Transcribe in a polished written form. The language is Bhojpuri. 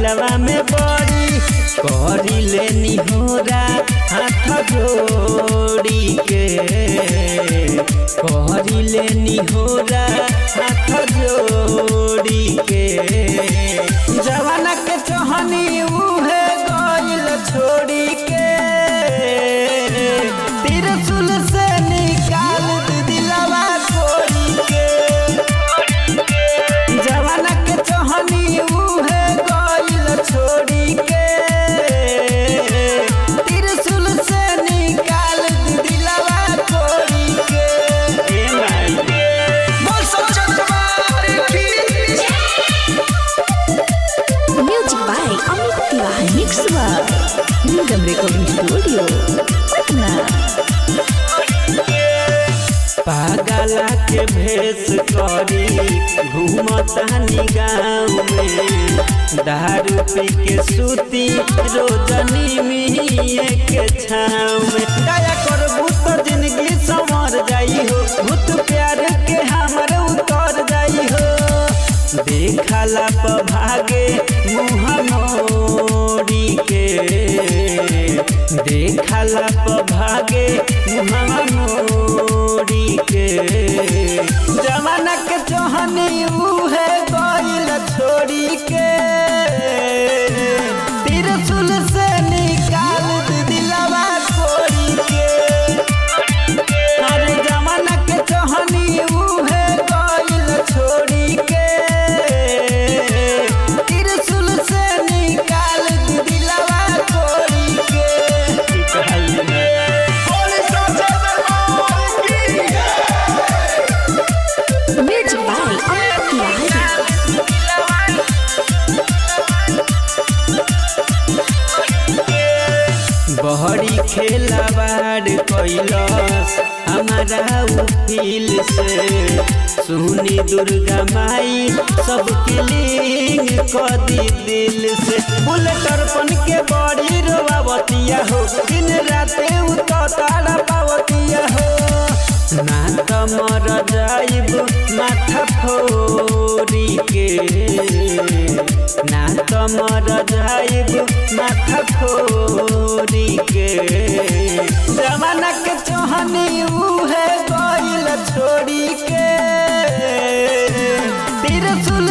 दिलवा में बड़ी करी ले निहोरा हाथ जोड़ी के, करी ले निहोरा हाथ जोड़ी के। जवाना के चहनी उहे गइल छोड़ी के, त्रिशूल से निकाल दिलवा कोड़ी के। जवाना के चहनी उहे गइल छोड़ी के, त्रिशूल से निकाल दिलवा कोड़ी के। ए माई बोल सच्चा दरबार की। Music by Amit Tiwari. Mix by Nigam recording studio Patna. पागला के भेष करी घूमतानी गाँव में, दारू पी के सूती रोजनी मिये के छाँव में। दया करबू तो जिंदगी संवर जाई हो, भूत प्यार के हमर उतर जाई हो। देखला प भागे मुँह मोड़ी के, देखला प भागे मुँह मोड़ी के। जमाना के चोहनी उहे गइल छोड़ी के, त्रिशूल से निकाल दिलवा कोड़ी के। अरे जमाना के चोहनी उहे गइल छोड़ी के, त्रिशूल से निकाल दिलवा कोड़ी के। बोल सच्चा दरबार की। Music by Amit Tiwari. बहरी खेलावाड़ कैलस हमारा उफिल से, सुनी दुर्गा माई सबके लिंग कदी दिल से। बुलेट अर्पण के बड़ी रोआवतिया हो, दिन राते उ तो तारा पावतिया हो। ना त मर जाइब माथा फोड़ी के, ना त मर जाइब माथा फोड़ी के। जमाना के चोहनी उहे गइल छोड़ी के, त्रिशूल